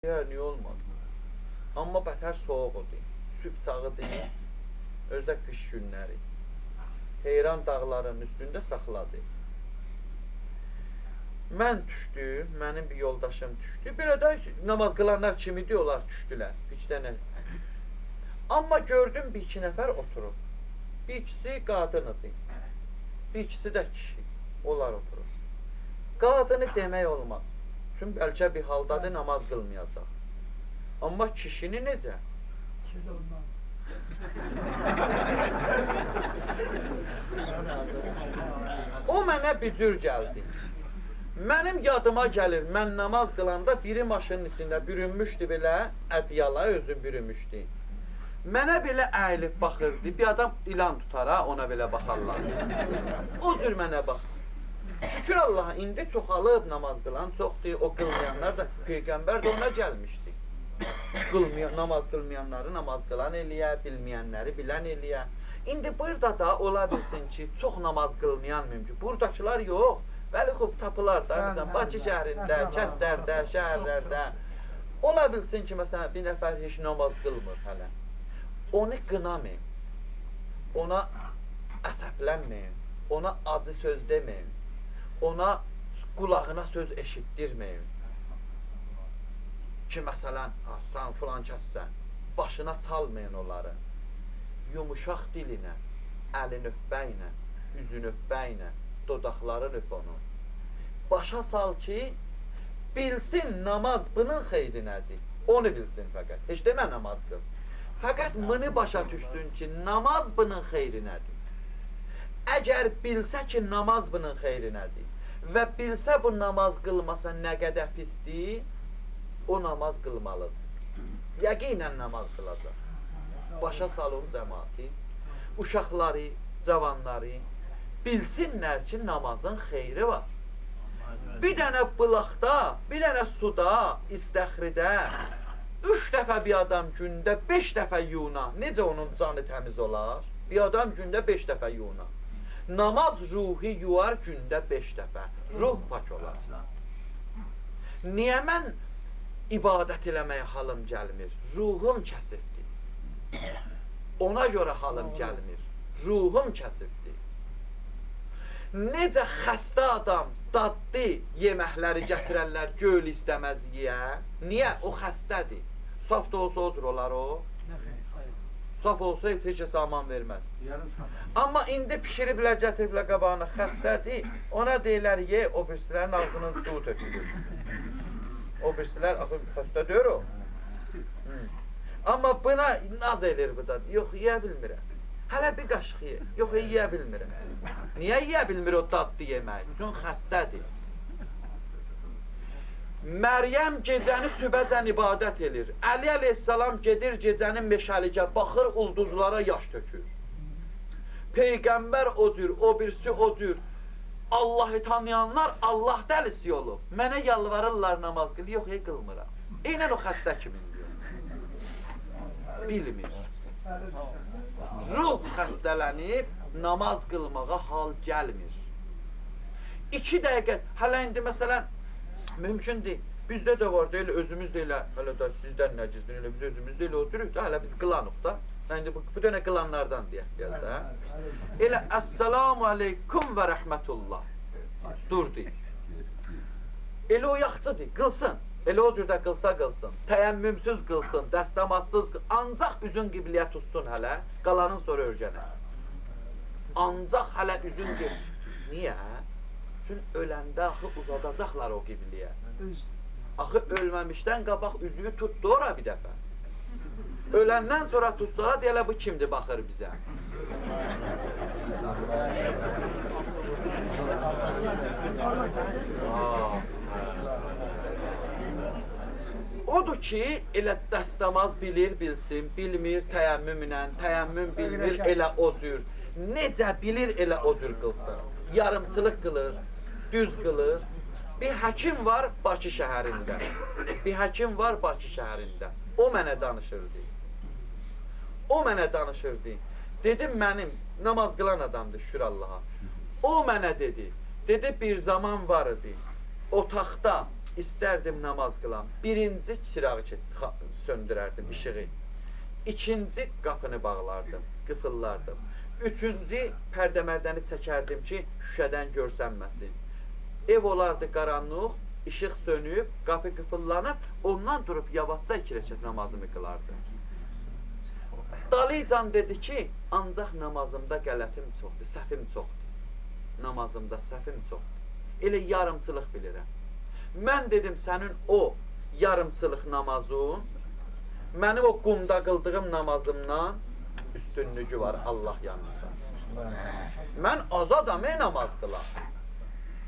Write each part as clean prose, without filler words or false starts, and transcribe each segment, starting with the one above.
Hə, niyə olmaz? Amma bətər soyuq idi. Sübh çağıdır, özdə qış günləri. Heyran dağlarının üstündə saxladı. Mən düşdüm, mənim bir yoldaşım düşdü. Belə də namaz qılanlar kimidir, onlar düşdülər. Bir dənə. Amma gördüm bir iki nəfər oturub. Bir ikisi qadın idi. Bir ikisi də kişi. Onlar oturub. Qadını demək olmaz. Çünki bəlkə bir haldadır, namaz qılmayacaq. Amma kişini necə? O mənə bir cür gəldi. Mənim yadıma gəlir, mən namaz qılanda biri maşının içində bürünmüşdü belə, ədyala özün bürünmüşdü. Mənə belə əyilib baxırdı, bir adam ilan tutar ha, ona belə baxarlar. O cür mənə bax. Şükür Allaha, indi çoxalıb namaz qılan çoxdur, o qılmayanlar da, Peyğəmbər də ona gəlmişdi. Namaz qılmayanları namaz qılan eləyə, bilməyənləri bilən eləyə. İndi burada da ola bilsin ki, çox namaz qılmayan mümkün. Buradakılar yox. Bəli, xub tapılar da, məsələn, Bakı şəhərində, kəndlərdə, şəhərlərdə. Ola bilsin ki, məsələn, bir nəfər heç namaz qılmır hələ. Onu qınamayın, ona əsəblənməyin, ona acı söz deməyin, ona qulağına söz eşitdirməyin. Ki, məsələn, sən filan kəssən, başına çalmayın onları. Yumuşaq dilinə, əlin öpbəyinə, üzün öpbəyinə, dodaqların öp onu. Başa sal ki, bilsin namaz bunun xeyrinədir. Onu bilsin fəqət. Heç demə namaz qıl. Fəqət bunu başa düşsün ki, namaz bunun xeyrinədir. Əgər bilsə ki, namaz bunun xeyrinədir və bilsə bu namaz qılmasa nə qədər pisdir, o namaz qılmalıdır. Yəqinən namaz qılacaq. Başa salın cəmaati, uşaqları, cavanları bilsinlər ki, namazın xeyri var. Bir dənə bulaqda, bir dənə suda, istəxridə 3 dəfə bir adam gündə 5 dəfə yuna. Necə onun canı təmiz olar? Bir adam gündə 5 dəfə yuna. Namaz ruhi yuar gündə 5 dəfə. Ruh pak olar. Niyə mən ibadət eləməyə halım gəlmir? Ruhum kəsifdir. Ona görə halım gəlmir. Ruhum kəsifdir. Necə xəstə adam dadlı yeməkləri gətirərlər, göl istəməz yeyə. Niyə? O xəstədir. Saf da olsa odur olar o. Saf olsa heç kəsə aman verməz. Amma indi pişiriblər, gətiriblər qabağına, xəstədir. Ona deyirlər ye, o birisilərin ağzının suyu tökülür. O birisilər, axı xəstə deyir o. Amma buna naz edir bu da. Yox, yeyə bilmirəm. Hələ bir qaşıq ye. Yox, yeyə bilmirəm. Niyə yeyə bilmir o dadlı yeməyi? Çünki xəstədir. Məryəm gecəni sübəcən ibadət edir. Əli əleyhissalam gedir gecənin meşəlicə, baxır ulduzlara yaş tökür. Peyğəmbər o cür, o birisi o cür. Allahı tanıyanlar Allah dəlisi olub. Mənə yalvarırlar namaz qıl. Yox, qılmıram. Eynən o xəstə kimin diyor. Bilmir. Ruh xəstələnib, namaz qılmağa hal gəlmir. 2 dəqiqə, hələ indi məsələn, mümkündür, bizdə də var, elə özümüz də elə, hələ də sizdən nə gizlin, elə biz özümüz də elə oturuq da, hələ biz qılanıq da. İndi bu dönə qılanlardan deyək biraz da. Elə, əssalamu aleykum və rəhmətullah. Durdu. Elə o yaxçıdır, qılsın. Elə o cürdə qılsa qılsın, təyəmmümsüz qılsın, dəstəmazsız qılsın, ancaq üzün qibliyə tutsun hələ, qalanın sonra örgənər. Ancaq hələ üzün qibliyə. Niyə? Çünki öləndə axı uzadacaqlar o qibliyə. Axı ölməmişdən qabaq üzüyü tutdu ora bir dəfə. Öləndən sonra tutsalar, deyələr bu kimdir baxır bizə. Odur ki, elə dəstəmaz bilir, bilsin, bilmir təyəmmümlə, təyəmmüm bilmir, elə o cür. Necə bilir, elə o cür qılsın. Yarımçılıq qılır, düz qılır. Bir həkim var Bakı şəhərində. Bir həkim var Bakı şəhərində. O mənə danışırdı. O mənə danışırdı. Dedim, mənim namaz qılan adamdır, şükür Allaha. O mənə dedi. Dedi, bir zaman var idi. Otaqda İstərdim namaz qılam. Birinci çırağı söndürərdim, işığı. İkinci qapını bağlardım, qıfıllardım. Üçüncü pərdə-mərdəni çəkərdim ki, şüşədən görsənməsin. Ev olardı qaranlıq, işıq sönüb, qapı qıfıllanıb, ondan durub yavaşca 2 rəkət namazımı qılardım. Dalıcan dedi ki, ancaq namazımda qələtim çoxdur, səhvim çoxdur. Namazımda səhvim çoxdur. Elə yarımçılıq bilirəm. Mən dedim, sənin o yarımçılıq namazın, mənim o qumda qıldığım namazımdan üstünlüyü var Allah yanında. Mən azadam, namaz qılam.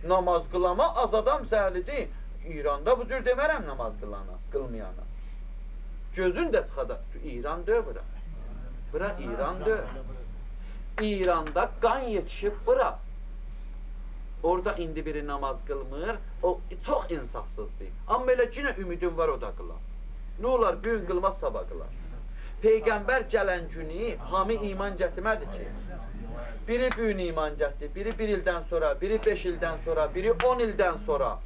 Namaz qılama az adam səhlidir. İranda bu cür demərəm namaz qılana, qılmayana. Gözün də çıxada, İran dö bura. Bura İran dö. İranda qan yetişib bura. Orada indi biri namaz qılmır, o çox insafsızdır. Amma elə yenə ümidim var o da qılar. Nə olar, bugün qılmaz, sabah qılar. Peyğəmbər gələn günü hamı iman gətirmədi ki. Biri bugün iman gətirdi, biri 1 ildən sonra, biri 5 ildən sonra, biri 10 ildən sonra.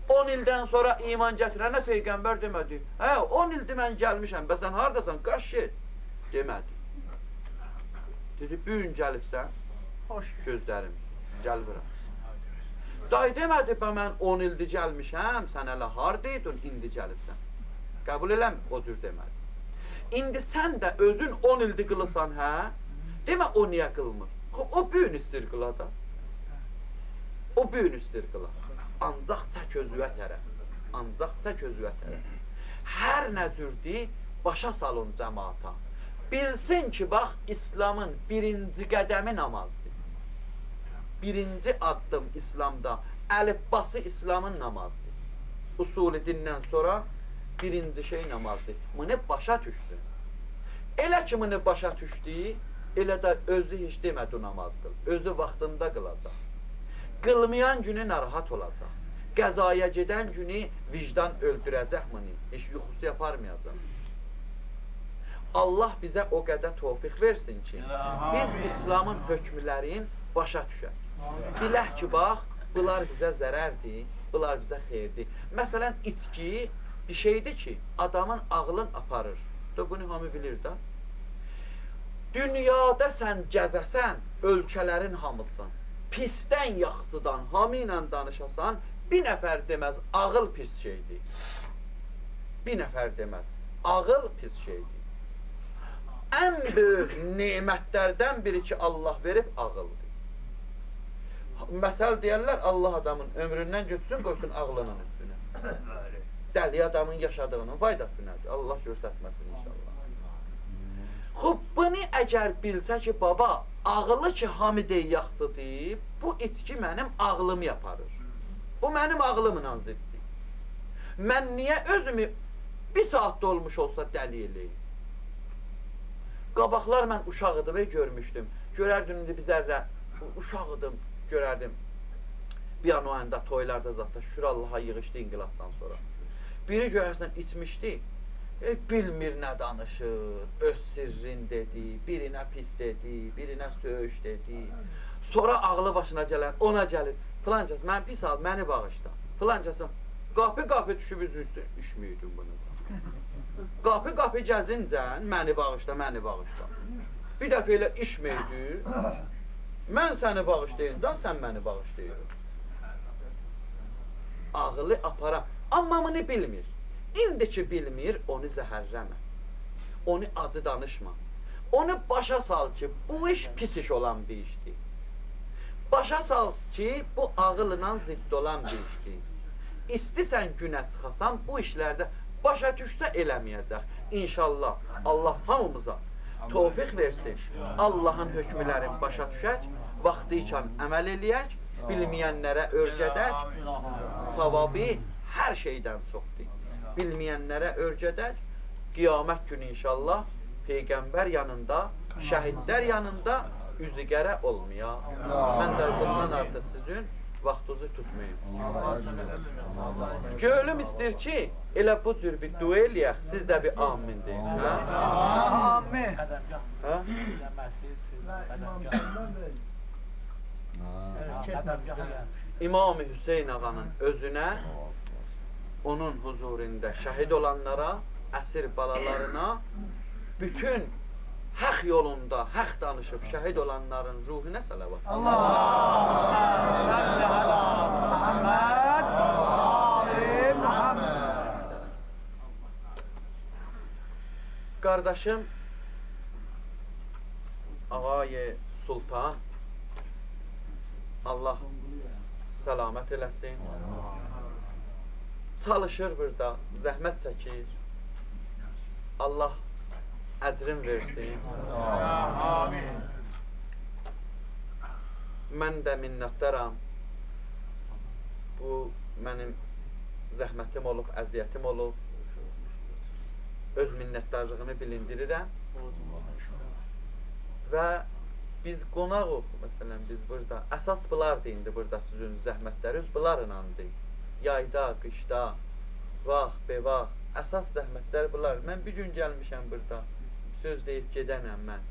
10 ildən sonra iman gətirənə Peyğəmbər demədi. Hə, 10 ildir mən gəlmişəm, bəs sən hardasan, qaç get, demədi. Dedi, bugün gəlibsən, gözlərim, gəl bura. Day demədi, bə mən 10 ildir gəlmişəm, sən hələ hardaydın, indi gəlibsən. Qəbul eləm, o cür demədi. İndi sən də özün 10 ildir qılısan, hə? Demə, o niyə qılmır? O bugün istəyir qıla da. O bugün istəyir qıla. Ancaq çək özüvə tərə. Ancaq çək özüvə tərə. Hər nə cürdür, başa salın cəmaata. Bilsin ki, bax, İslamın birinci qədəmi namazdır. Birinci addım İslamda, əlifbası İslamın namazdır. Usulü dindən sonra birinci şey namazdır. Bunu başa düşdü. Elə ki, bunu başa düşdü, elə də özü heç demədi namaz qıl. Özü vaxtında qılacaq. Qılmayan günü narahat olacaq. Qəzaya gedən günü vicdan öldürəcək bunu. Heç yuxusu yaparmayacaq. Allah bizə o qədər tövfiq versin ki, biz İslamın hökmlərin başa düşək. Bilək ki, bax, bunlar bizə zərərdir, bunlar bizə xeyirdir. Məsələn, içki bir şeydir ki, adamın ağlın aparır. Da bunu hamı bilir də. Dünyada sən gəzəsən, ölkələrin hamısın, pisdən, yaxçıdan, hamı ilə danışasan, bir nəfər deməz, ağıl pis şeydir. Bir nəfər deməz, ağıl pis şeydir. Ən böyük nemətlərdən biri ki, Allah verib ağıldır. Məsəl deyərlər, Allah adamın ömründən götürsün, qoysun ağlının üstünə. Dəli adamın yaşadığının faydası nədir? Allah göstərməsin inşallah. Xub, bunu əgər bilsə ki, baba, ağılı ki, hamı deyil, yaxçıdır, bu içki mənim ağlımı yaparır. Bu mənim ağlımla ziddir. Mən niyə özümü bir saatda olmuş olsa dəli eləyim? Qabaqlar mən uşaq idim və görmüşdüm. Görərdim indi bizərlə, uşaq idim, görərdim. Bir an o anda toylarda zətdə, şükür Allaha yığışdı inqilabdan sonra. Biri görərsən içmişdi, bilmir nə danışır, öz sirrin dedi, birinə pis dedi, birinə söyüş dedi. Sonra ağlı başına gələn, ona gəlir, filan kəs, mən pis al, məni bağışla. Filan kəsim, qapı-qapı düşüb üzü üstü, içməydim bunu. Qapı-qapı gəzincən, məni bağışla, məni bağışla. Bir dəfə elə içməydi, mən səni bağışlayınca, sən məni bağışlayırdın. Ağlı apara, amma bunu bilmir. İndi ki bilmir, onu zəhərləmə. Onu acı danışma. Onu başa sal ki, bu iş pis iş olan bir işdir. Başa sal ki, bu ağılla zidd olan bir işdir. İstisən günə çıxasan, bu işlərdə başa düşsə eləməyəcək. İnşallah Allah hamımıza tövfiq versin. Allahın hökmlərini başa düşək, vaxtı ikən əməl eləyək, bilməyənlərə örgədək, savabı hər şeydən çoxdur. Bilməyənlərə örgədək, qiyamət günü inşallah Peyğəmbər yanında, şəhidlər yanında üzü qərə olmaya. Mən də bundan artıq sizin vaxtınızı tutmayayım. Gönlüm istəyir ki, elə bu cür bir dua eləyək, siz də bir amin deyin. Hə? Amin. Hə? İmam Hüseyin ağanın özünə Onun huzurunda şəhid olanlara, əsir balalarına, bütün haq yolunda haq danışıb şəhid olanların ruhuna salavat. Allahümme salli ala Muhammed və ali Muhammed. Qardaşım Ağay Sultan, Allah səlamət eləsin. Çalışır burada, zəhmət çəkir. Allah əcrin versin. Amin. Mən də minnətdaram. Bu mənim zəhmətim olub, əziyyətim olub. Öz minnətdarlığımı bilindirirəm. Və biz qonağıq, məsələn, biz burada. Əsas bunlardır indi burada sizin zəhmətləriniz, bunlarınlandır. Yayda, qışda, vaxt, bevaxt, əsas zəhmətlər bunlar. Mən bir gün gəlmişəm burada, söz deyib gedənəm mən.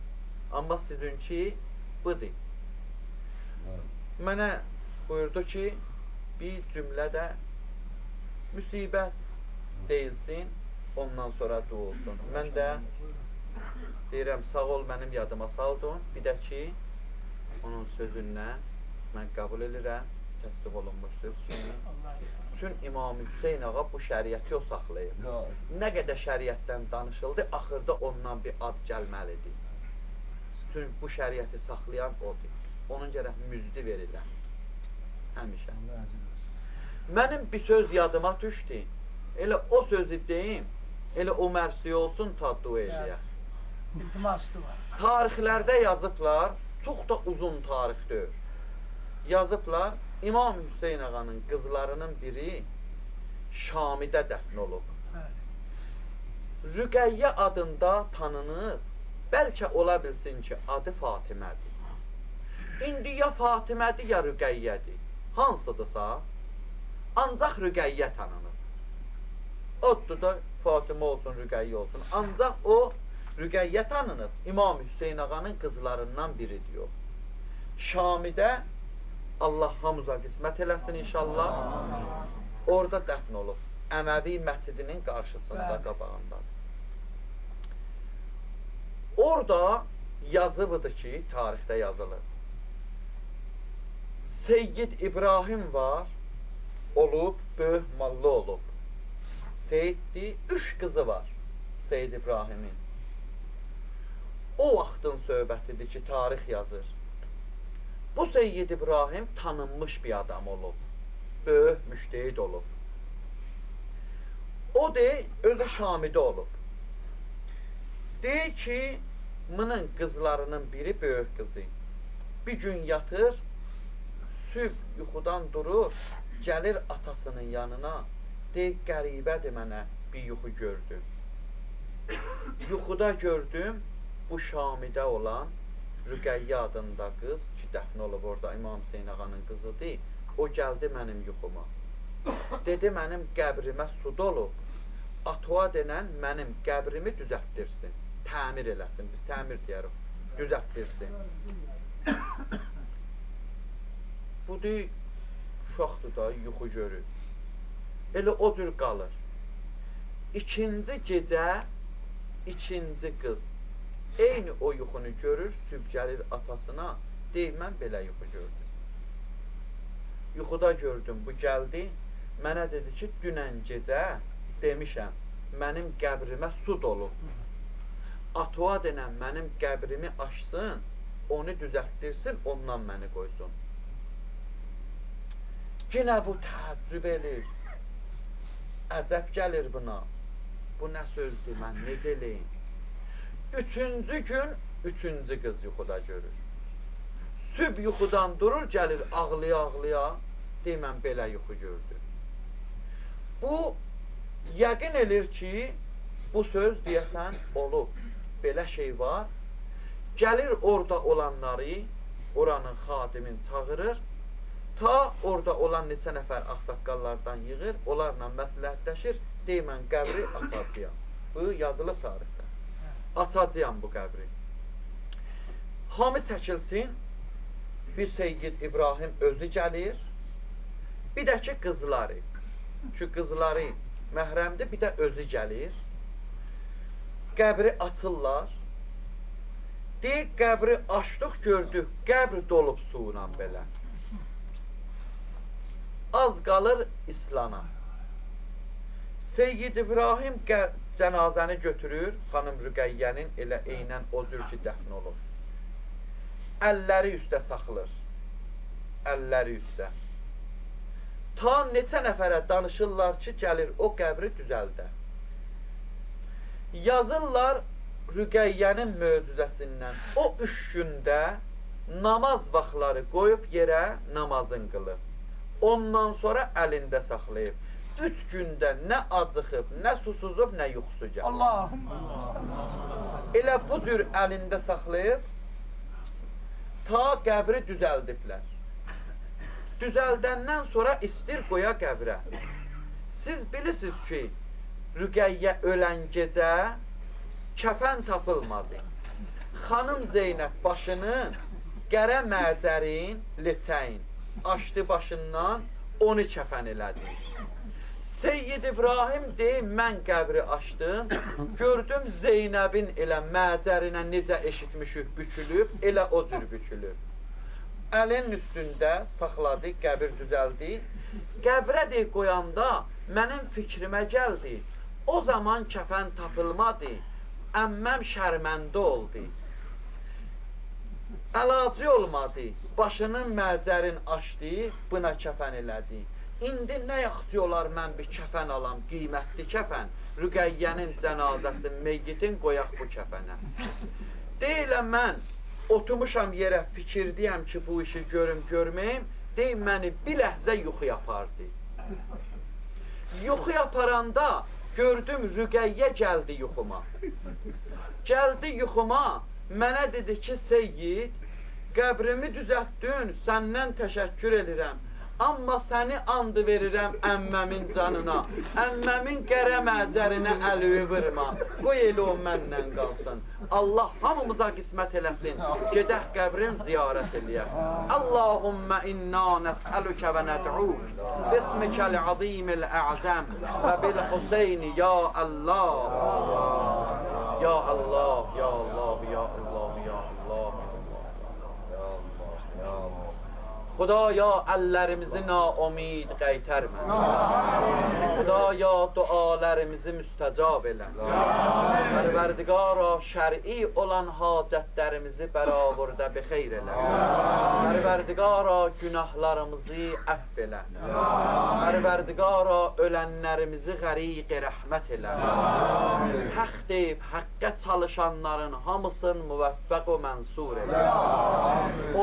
Amma sizinki budur. Mənə buyurdu ki, bir cümlə də müsibət deyilsin, ondan sonra dua olsun. Mən də deyirəm, sağ ol, mənim yadıma saldın. Bir də ki, onun sözündən mən qəbul edirəm, təsdiq olunmuş söz kimi. Bütün İmam Hüseyn ağa bu şəriəti o saxlayıb. Nə qədər şəriətdən danışıldı, axırda ondan bir ad gəlməlidir. Çünki bu şəriəti saxlayan odur. Onun gərək müjdə verirəm. Həmişə. Mənim bir söz yadıma düşdü. Elə o sözü deyim, elə o mərsi olsun ta dua eləyək. İltimas dua. Tarixlərdə yazıblar, çox da uzun tarixdir. Yazıblar, İmam Hüseyn ağanın qızlarının biri Şamidə dəfn olub. Rüqəyyə adında tanınır, bəlkə ola bilsin ki, adı Fatimədir. İndi ya Fatimədir, ya Rüqəyyədir. Hansıdırsa, ancaq Rüqəyyə tanınır. Oddur da Fatimə olsun, Rüqəyyə olsun. Ancaq o Rüqəyyə tanınır. İmam Hüseyn ağanın qızlarından biri diyor. Şamidə Allah hamıza qismət eləsin inşallah. Orada dəfn olub. Əməvi məscidinin qarşısında, qabağındadır. Orada yazılıdır ki, tarixdə yazılır. Seyyid İbrahim var, olub, böyük mallı olub. Seyyiddir, 3 qızı var Seyyid İbrahimin. O vaxtın söhbətidir ki, tarix yazır. Bu Seyyid İbrahim tanınmış bir adam olub. Böyük müştehid olub. O deyir, özü Şamidə olub. Deyir ki, bunun qızlarının biri böyük qızı. Bir gün yatır, sübh yuxudan durur, gəlir atasının yanına. Deyir, qəribədir mənə, bir yuxu gördüm. Yuxuda gördüm, bu Şamidə olan Rüqəyyə adında qız ki, dəfn olub orada İmam Hüseyn ağanın qızıdır, o gəldi mənim yuxuma. Dedi, mənim qəbrimə su dolub, Atoa denən mənim qəbrimi düzəltdirsin, təmir eləsin, biz təmir deyərik, düzəltdirsin. Bu deyir, uşaqdır da, yuxu görür. Elə o cür qalır. İkinci gecə, ikinci qız eyni o yuxunu görür, sübh gəlir atasına, deyir, mən belə yuxu gördüm. Yuxuda gördüm, bu gəldi, mənə dedi ki, dünən gecə demişəm, mənim qəbrimə su dolub. Atoa denən mənim qəbrimi açsın, onu düzəltdirsin, ondan məni qoysun. Yenə bu təəccüb eləyir, əcəb gəlir buna. Bu nə sözdür, mən necə eləyim? Üçüncü gün, üçüncü qız yuxuda görür. Sübh yuxudan durur, gəlir ağlaya-ağlaya, deyir, mən belə yuxu gördüm. Bu, yəqin elir ki, bu söz deyəsən olub, belə şey var. Gəlir orada olanları, oranın xadimin çağırır, ta orada olan neçə nəfər ağsaqqallardan yığır, onlarla məsləhətləşir, deyir, mən qəbri açacağam. Bu, yazılıb tarixdə. Açacağam bu qəbri. Hamı çəkilsin, bir Seyyid İbrahim özü gəlir, bir də ki, qızları. Ki qızları məhrəmdir, bir də özü gəlir. Qəbri açırlar. Deyir, qəbri açdıq, gördük, qəbr dolub suyla belə. Az qalır islana. Seyyid İbrahim cənazəni götürür, xanım Rüqəyyənin elə eynən o cür ki, dəfn olur. Əlləri üstə saxlır. Əlləri üstə. Ta neçə nəfərə danışırlar ki, gəlir o qəbri düzəldə. Yazırlar Rüqəyyənin möcüzəsindən. O 3 gündə namaz vaxtları qoyub yerə namazın qılıb. Ondan sonra əlində saxlayıb. 3 gündə nə acıxıb, nə susuzub, nə yuxusu gəlir. Allahümme. Elə bu cür əlində saxlayıb, ta qəbri düzəldiblər. Düzəldəndən sonra istir qoya qəbrə. Siz bilirsiniz ki, Rüqəyyə ölən gecə kəfən tapılmadı. Xanım Zeynəb başını qərə məcərin, leçəyin açdı başından, onu kəfən elədi. Seyyid İbrahim deyir, mən qəbri açdım, gördüm Zeynəbin elə məcərinə necə eşitmişik bükülüb, elə o cür bükülüb. Əlinin üstündə saxladı, qəbir düzəldi. Qəbrə deyir, qoyanda mənim fikrimə gəldi. O zaman kəfən tapılmadı, əmməm şərməndə oldu. Əlacı olmadı, başının məcərin açdı, buna kəfən elədi. İndi nə yaxşı olar mən bir kəfən alam, qiymətli kəfən, Rüqəyyənin cənazəsi, meyyitin qoyaq bu kəfənə. Deyiləm mən, oturmuşam yerə, fikirdiyəm ki, bu işi görüm, görməyim, deyim məni bir ləhzə yuxu yapardı. Yuxu yaparanda gördüm Rüqəyyə gəldi yuxuma. Gəldi yuxuma, mənə dedi ki, Seyyid, qəbrimi düzəltdin, səndən təşəkkür edirəm. Amma səni andı verirəm əmməmin canına, əmməmin qərə məcərinə əlini vurma, qoy elə o mənlə qalsın. Allah hamımıza qismət eləsin, gedək qəbrin ziyarət eləyək. Allahümmə inna nəsəlükə və nəd'uk, bismikəl azimil ə'zəm və bil Hüseyni ya Allah, ya Allah, ya Allah, ya Allah, ya Allah. Xudaya əllərimizi naumid qaytarma. Xudaya dualarımızı müstəcab elə. Pərverdigara şər'i olan hacətlərimizi bəravurda bi xeyr elə. Pərverdigara günahlarımızı əfv elə. Pərverdigara ölənlərimizi qəriq rəhmət elə. Haqq deyib həqqə çalışanların hamısını müvəffəq və mənsur elə.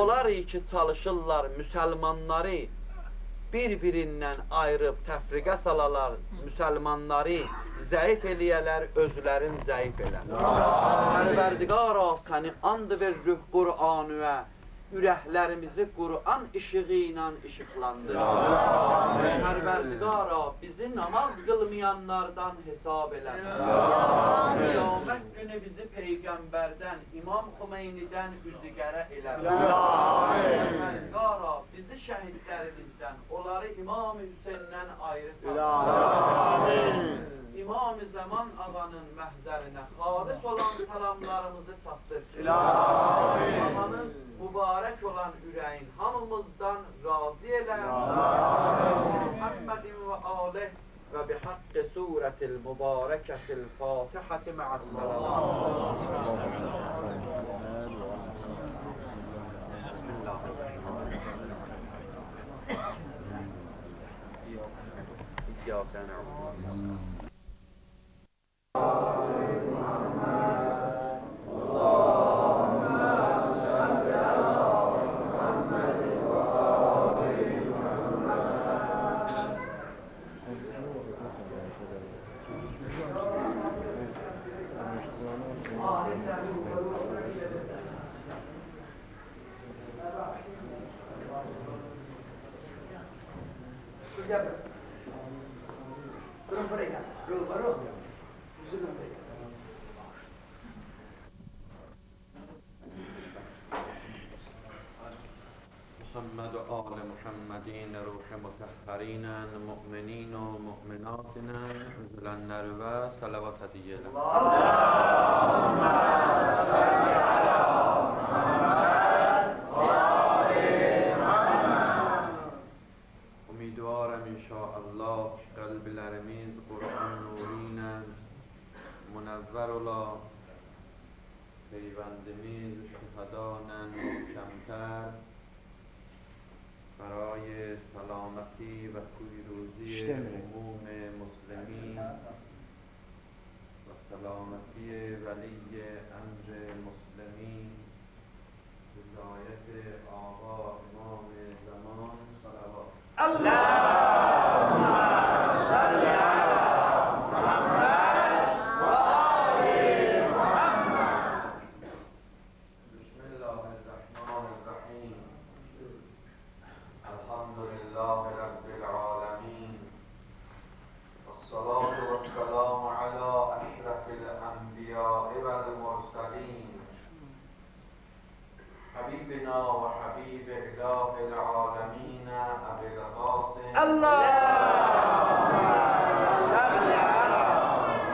Onlar ki çalışırlar müsəlmanları bir-birindən ayırıb təfriqə salalar, müsəlmanları zəif eləyələr, özlərin zəif elə. Pərverdigara səni and veririk Qur'anüə, ürəklərimizi Qur'an işığı ilə işıqlandır. Pərverdigara bizi namaz qılmayanlardan hesab elə. Qiyamət günü bizi Peyğəmbərdən, İmam Xümeynidən üzüqərə elə. Pərverdigara bizi şəhidlərimizdən, onları İmam Hüseyndən ayrı sal. İmam-ı Zaman ağanın məhzərinə xalis olan salamlarımızı çatdır ki, ağanın mübarək olan ürəyin hamımızdan razı elə. Muhammedin və alih və bihaqqi surətil mübarəkətil Fatihəti mə'əs-salavat. Bismillahirrahmanirrahim. İyyâke na'budu. Muhammed و آل Muhammedin ruh mutahharinen, mu'minin و mu'minatinen üzülenleri ve salavat hediye elə. Allahümme salli ala Muhammed ve ali Muhammed. Umiduarım inşallah qəlblərimiz Qur'an nuru ilə münəvvər ola, پیوندimiz şühəda ilə محکمتر برای سلامتی و پیروزی عموم مسلمین و سلامتی ولی امر مسلمین، رضایت آقا امام زمان صلوات. اللهم صل علی محمد و آل محمد. بسم الله الرحمن الرحیم. الحمد لله رب العالمين، والصلاة والسلام على أشرف الأنبياء والمرسلين، حبيبنا وحبيب إله العالمين أبي القاسم. اللهم صل على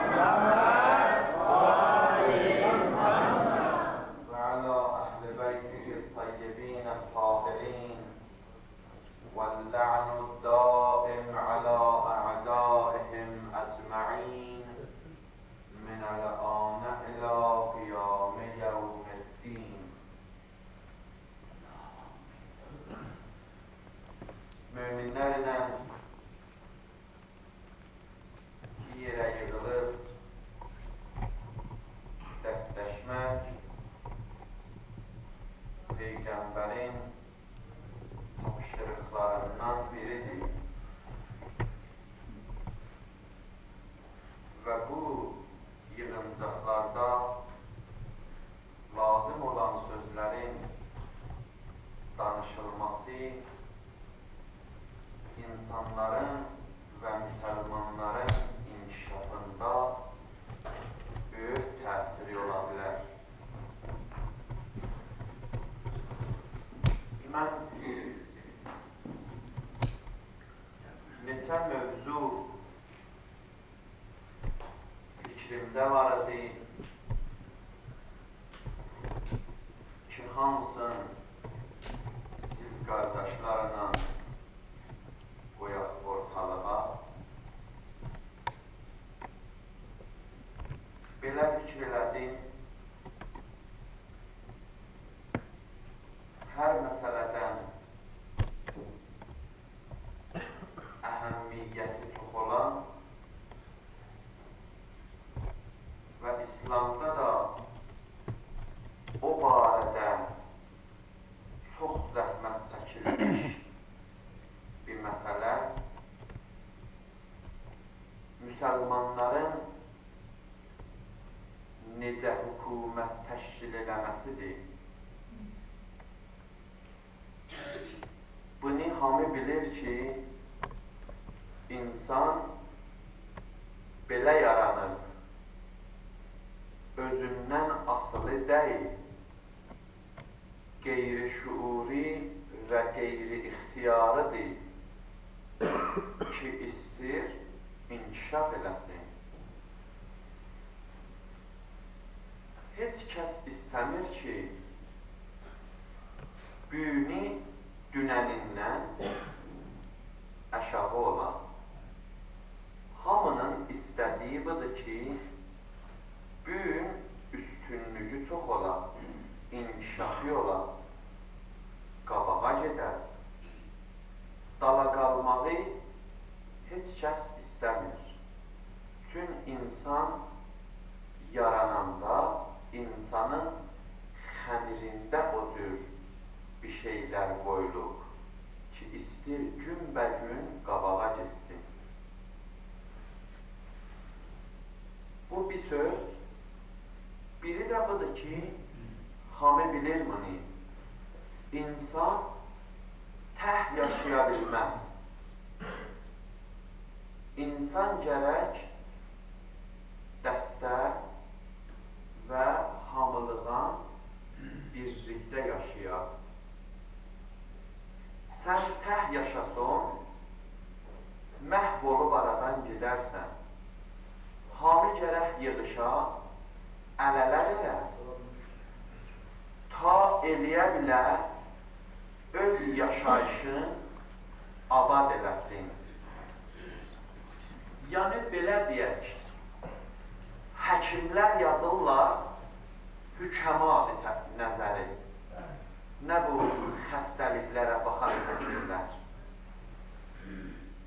محمد وآل محمد وعلى أهل بيته الطيبين الطاهرين، واللعن الدائم على أعدائهم أجمعين من الآن إلى قيام يوم الدين. Möminlərlə bir yerə yığılıb dərdləşmək Peyğəmbərin tapşırıqlarından biridir və bu yığıncaqlarda lazım olan sözlərin danışılması insanların və müsəlmanların inkişafında böyük təsiri ola bilər. Mən neçə mövzu fikrimdə var idi ki, hansın siz qardaşlarla qoyaq ortalığa. Belə fikr elədim, hər məsələdən əhəmiyyəti çox olan və İslamda da o barədə çox zəhmət çəkilmiş bir məsələ, müsəlmanların necə hökumət təşkil eləməsidir. Bunu hamı bilir ki, insan belə yaranıb, özündən asılı deyil, qeyri-şuuri və qeyri-ixtiyarıdır ki, istir inkişaf eləsin. Heç kəs istəmir ki, büyünü dünənindən aşağı ola. Hamının istədiyi budur ki, büyün üstünlüyü çox ola, inkişafı ola, qabağa gedər. Dala qalmağı heç kəs istəmir. Çünki insan yarananda insanın xəmirində o cür bir şeylər qoyulub ki, istir günbəgün qabağa getsin. Bu bir söz. Biri də budur ki, hamı bilir bunu. İnsan təh yaşaya bilməz. İnsan gərək dəstə və hamılığa birlikdə yaşaya. əl-ələ verə, ta eləyə bilə öz yaşayışın abad eləsin. Yəni, belə deyək, həkimlər yazırlar hükəma nəzəri. Nə bu xəstəliklərə baxan həkimlər?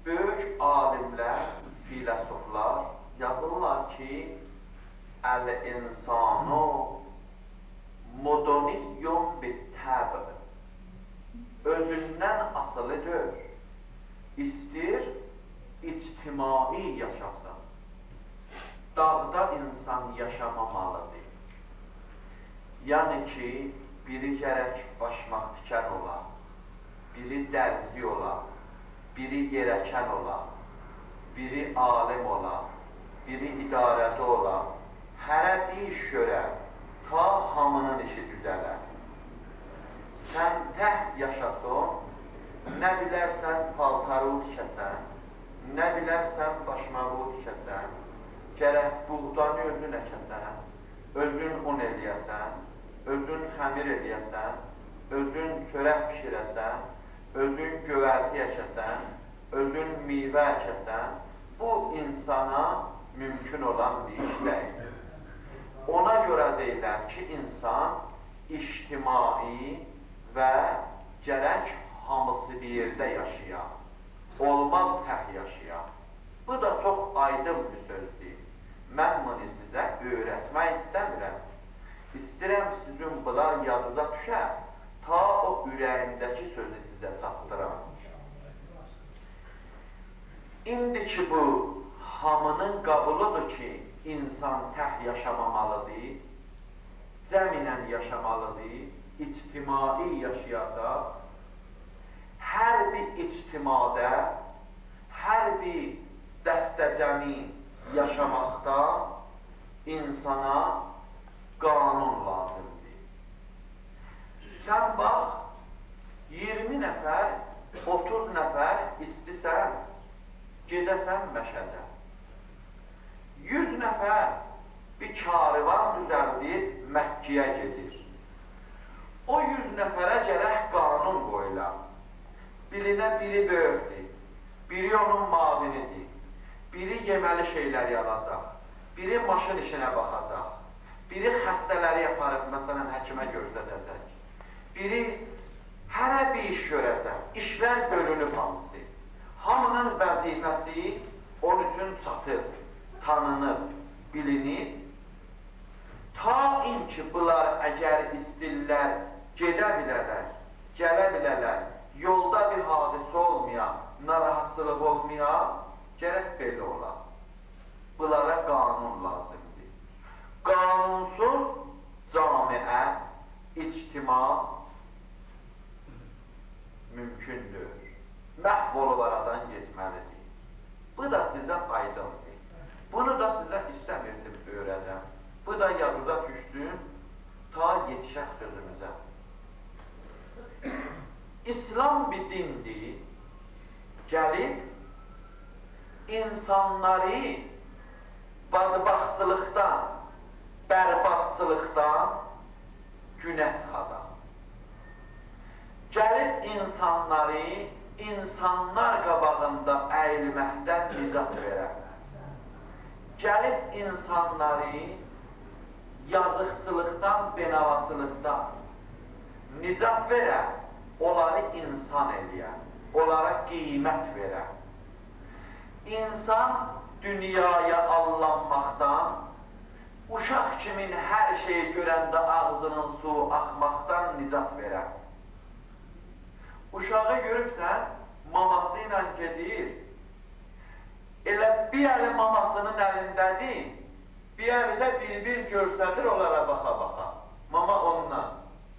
Böyük alimlər, filosoflar yazırlar ki, əl-insanu modoniyyum bit-təb. Özündən asılıdır. İstir ictimai yaşasın. Dağda insan yaşamamalıdır. Yəni ki, biri gərək başmaq tikən ola, biri dərzi ola, biri yerəkən ola, biri alim ola, biri idarədə ola, hərə bir iş görə, ta hamının işi düzələ. Sən təh yaşasın, nə bilərsən paltarı tikəsən, nə bilərsən başmağı tikəsən, gərək buğdanı özün əkəsən, özün un eləyəsən, özün xəmir eləyəsən, özün çörək pişirəsən, özün gövərti əkəsən, özün meyvə əkəsən, bu insana mümkün olan bir iş deyil. Ona görə deyirlər ki, insan ictimai və gərək hamısı bir yerdə yaşaya, olmaz tək yaşaya. Bu da çox aydın bir sözdür. Mən bunu sizə öyrətmək istəmirəm. İstəyirəm sizin bunlar yadıza düşər, ta o ürəyimdəki sözü sizə çatdıram. İndi ki bu hamının qəbuludur ki, insan tək yaşamamalıdır, cəminən yaşamalıdır, ictimai yaşayacaq. Hər bir ictimada, hər bir dəstəcəmi yaşamaqda insana qanun lazımdır. Sən bax, 20 nəfər, 30 nəfər istisən, gedəsən Məşədə. 100 nəfər bir karivan düzəldib Məkkəyə gedir. O 100 nəfərə gərək qanun qoyula. Birinə biri böyükdür, biri onun mavinidir, biri yeməli şeylər alacaq, biri maşın işinə baxacaq, biri xəstələri aparıb, məsələn, həkimə göstərəcək, biri hərə bir iş görəcək, işlər bölünüb hamısı. Hamının vəzifəsi onun üçün çatıb, tanınıb, bilinib. Ta in ki, bunlar əgər istirlər, gedə bilərlər, gələ bilərlər, yolda bir hadisə olmaya, narahatçılıq olmaya, gərək belə ola. Bunlara qanun lazımdır. Qanunsuz camiə, ictima mümkündür. Məhv olub aradan getməlidir. Bu da sizə aydındır. Bunu da sizə istəmirdim öyrədəm. Bu da yadıza düşdüm, ta yetişək sözümüzə. İslam bir dindir, gəlib insanları badbaxtçılıqdan, bərbadçılıqdan günə çıxadaq. Gəlib insanları insanlar qabağında əyilməkdən nicat verər. Gəlib insanları yazıqçılıqdan, benavaçılıqdan nicat verər, onları insan eləyər, onlara qiymət verər. İnsan dünyaya allanmaqdan, uşaq kimin hər şeyi görəndə ağzının suyu axmaqdan nicat verər. Uşağı görübsən, maması ilə gedir, elə bir əli mamasının əlindədir, bir əli də bir-bir görsədir onlara baxa-baxa. Mama ondan,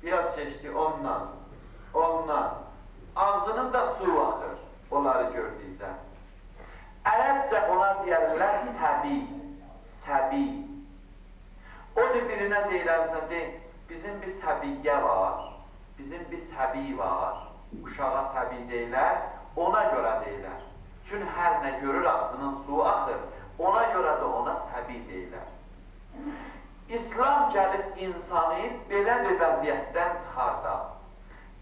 biraz keçdi ondan, ondan. Ağzının da suyu axır onları gördükdə. Ərəbcə ona deyərlər səbi, səbi. Odur birinə deyirlər, de, bizim bir səbiyyə var, bizim bir səbi var, uşağa səbi deyirlər, ona görə deyirlər. Çünki hər nə görür ağzının suyu axır, ona görə də ona səbi deyirlər. İslam gəlib insanı belə bir vəziyyətdən çıxardar.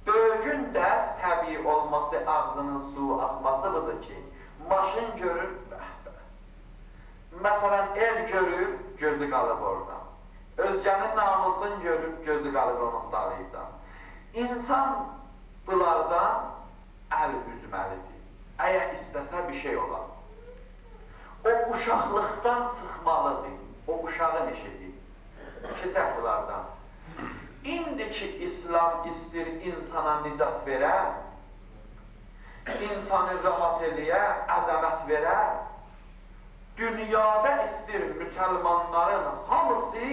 Böyücün də səbi olması, ağzının suyu axması budur ki, maşın görür, bəh, bəh. Məsələn, ev görür, gözü qalıb orada. Özgənin namusunu görür, gözü qalıb onun dalıyca. İnsan bunlardan əl üzməlidir. Əgər istəsə bir şey olar. O uşaqlıqdan çıxmalıdır. O uşağın işidir. Keçək bunlardan. İndi ki, İslam istir insana nicat verə, insanı rahat eləyə, əzəmət verə, dünyada istir müsəlmanların hamısı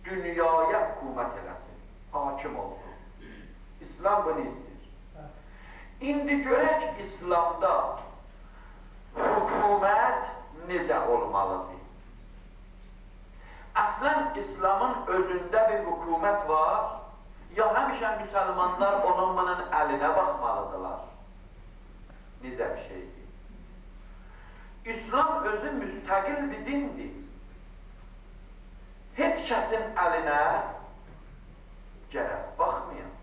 dünyaya hökumət eləsin, hakim olsun. İslam bunu istir. İndi görək İslamda hökumət necə olmalıdır? Əslən, İslamın özündə bir hökumət var, ya həmişə müsəlmanlar onun bunun əlinə baxmalıdırlar. Necə bir şeydir? İslam özü müstəqil bir dindir. Heç kəsin əlinə gərək baxmayan.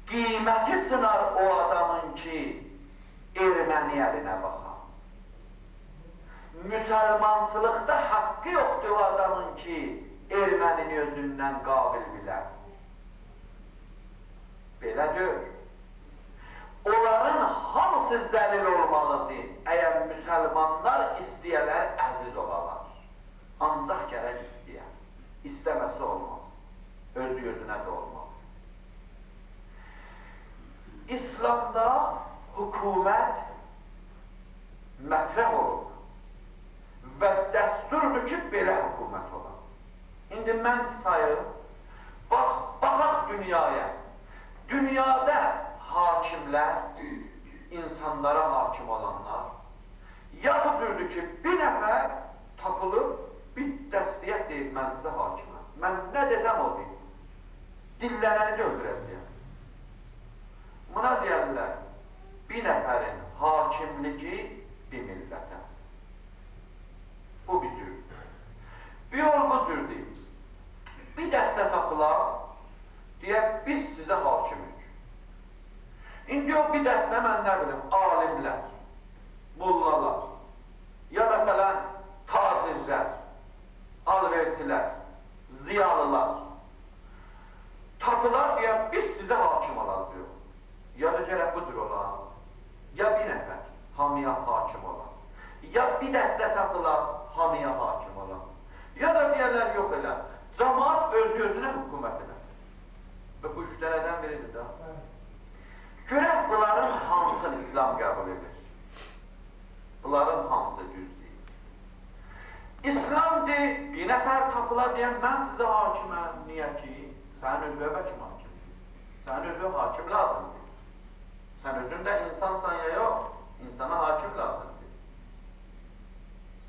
Qiyməti sınar o adamın ki, erməni əlinə baxar. Müsəlmançılıqda haqqı yoxdur o adamın ki, ermənini özündən qabil bilər. Belə deyil. Onların hamısı zəlil olmalıdır. Əgər müsəlmanlar istəyələr, əziz olalar. Ancaq gərək istəyər. İstəməsi olmaz. Özü özünə də olmaz. İslamda hökumət mətrəh olub və dəsturdur ki, belə hökumət olar. İndi mən sayım, baxaq dünyaya. Dünyada hakimlər, insanlara hakim olanlar, ya bu cürdür ki, bir nəfər tapılıb, bir dəstəyə deyir, mən sizə hakiməm. Mən nə desəm o deyir. Dillənəni öldürəcəyəm. Buna deyərlər, bir nəfərin hakimliyi bir millətə. Bu bir cürdür. Bir yol bu cürdür. Bir dəstə tapılar, deyər, biz sizə hakimik. İndi o bir dəstə, mən nə bilim, alimlər, mollalar, ya məsələn, tacirlər, alverçilər, ziyalılar tapılar, deyər, biz sizə hakim olaq, diyor. Ya da gərək bu cür olar, ya bir nəfər hamıya hakim olar, ya bir dəstə tapılar, hamıya hakim olar. Ya da deyərlər, yox elə, cemaat özü-özünə hökumət eləsin. Və bu üç dənədən biridir də. Görək, bunların hansını İslam qəbul edir? Bunların hansı düz deyil? İslam deyir, bir nəfər tapılar deyən, mən sizə hakiməm. Niyə ki? Sənin özünə kim hakimdir? Sənin özünə hakim lazımdır. Sən özün də insansan ya yox, insana hakim lazımdır.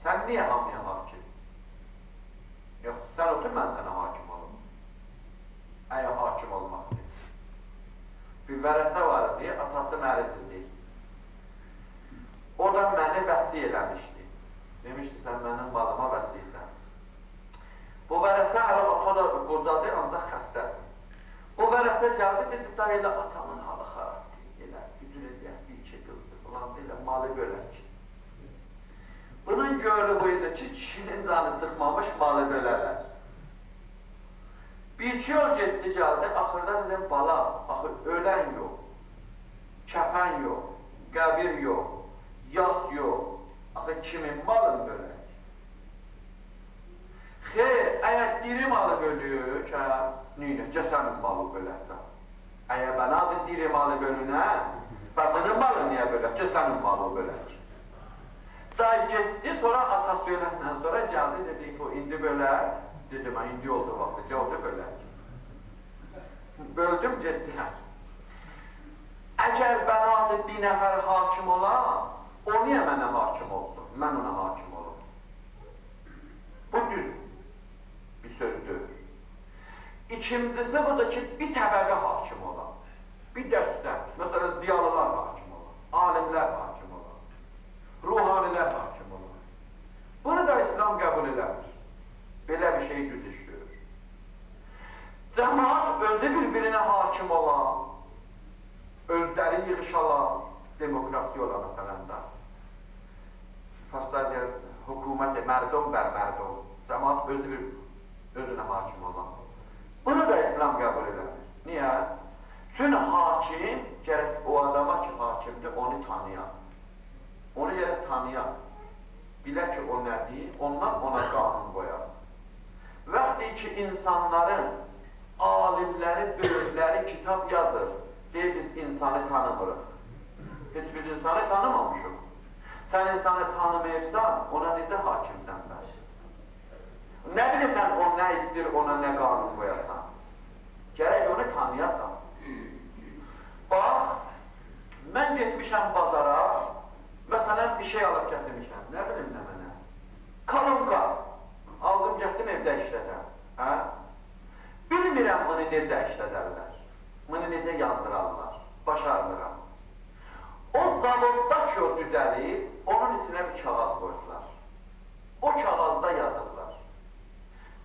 Sən niyə hamıya hakim? Yox, sən otur, mən sənə hakim olum. Əgər hakim olmaqdır. Bir vərəsə var idi, atası məriz idi. O da məni vəsi eləmişdi. Demişdi, sən mənim malıma vəsisən. Bu vərəsə hələ ata da qocadır, ancaq xəstədir. Bu vərəsə gəldi, dedi, da elə atamın halı xarabdır. Elə gücür eləyək, bir iki qızdır filan, elə malı bölək. Bunun görü bu idi ki, kişinin canı çıxmamış, malı bölərlər. Bir iki yol getdi, gəldi, axırda dedim, bala, axır ölən yox, kəfən yox, qəbir yox, yas yox, axı kimin malını bölək? Xeyr, əgər diri malı bölüyük, hə, neynəcə sənin malı bölək də? Əgər bənadır diri malı bölünə, və bunun malı niyə bölək ki, sənin malı bölək? Da getdi, sonra atası öləndən sonra gəldi, dedi ki, indi bölək. Dedim, mən indi oldu vaxtı, oldu bölək. Böldüm, getdilər. Əgər bənadır bir nəfər hakim ola, o niyə mənə hakim olsun? Mən ona hakim olum. Bu düz bir sözdür. İkincisi budur ki, bir təbəqə hakim ola. Bir dəstə, məsələn, ziyalılar hakim ola, alimlər hakim ola, ruhanilər hakim ola. Bunu da İslam qəbul eləmir. Belə Demokrasi ola məsələn də. Farslar deyir, hökumət mərdum bər mərdum. Cəmaat özü bir, özünə hakim olan. Bunu da İslam qəbul eləmir. Niyə? Çünki hakim, gərək o adama ki hakimdir, onu tanıyan. Onu gərək tanıyan. Bilə ki o nədir, ondan ona qanun qoyar. Vaxtı ki insanların alimləri, böyükləri kitab yazır. Deyir, biz insanı tanımırıq. Heç bir insanı tanımamışıq. Sən insanı tanımayıbsan, ona necə hakimsən bəs? Nə bilirsən, o nə istəyir, ona nə qanun qoyasan? Gərək onu tanıyasan. Bax, mən getmişəm bazara, məsələn, bir şey alıb gətirmişəm. Nə bilim nə mənə? Kalonka. Aldım, gətirdim, evdə işlədəm. Hə? Bilmirəm bunu necə işlədərlər, bunu necə yandırarlar, başarmıram. O zavodda ki o düzəlir, onun içinə bir kağız qoydular. O kağızda yazırlar.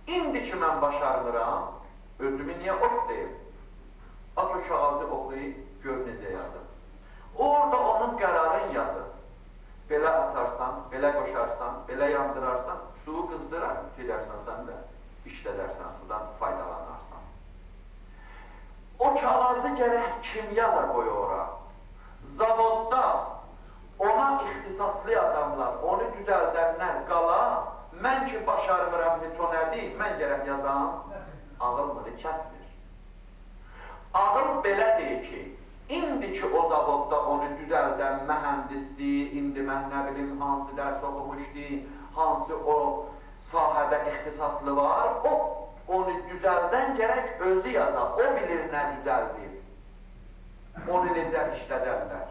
İndi ki mən başarmıram, özümü niyə ot deyim? At o kağızı oxuyub, gör necə yazır. Orada onun qərarını yazır. Belə açarsan, belə qoşarsan, belə yandırarsan, suyu qızdırar, gedərsən sən də işlədərsən, sudan faydalanarsan. O kağızı gərək kim yaza qoy ora? Zavodda ona ixtisaslı adamlar, onu düzəldənlər qala, mən ki başarmıram heç o nədir, mən gərək yazam, ağıl bunu kəsmir. Ağıl belə deyir ki, indi ki o zavodda onu düzəldən mühəndisdir, indi mən nə bilim hansı dərs oxumuşdu, hansı o sahədə ixtisaslı var, o onu düzəldən gərək özü yaza, o bilir nə düzəldir, onu necə işlədərlər.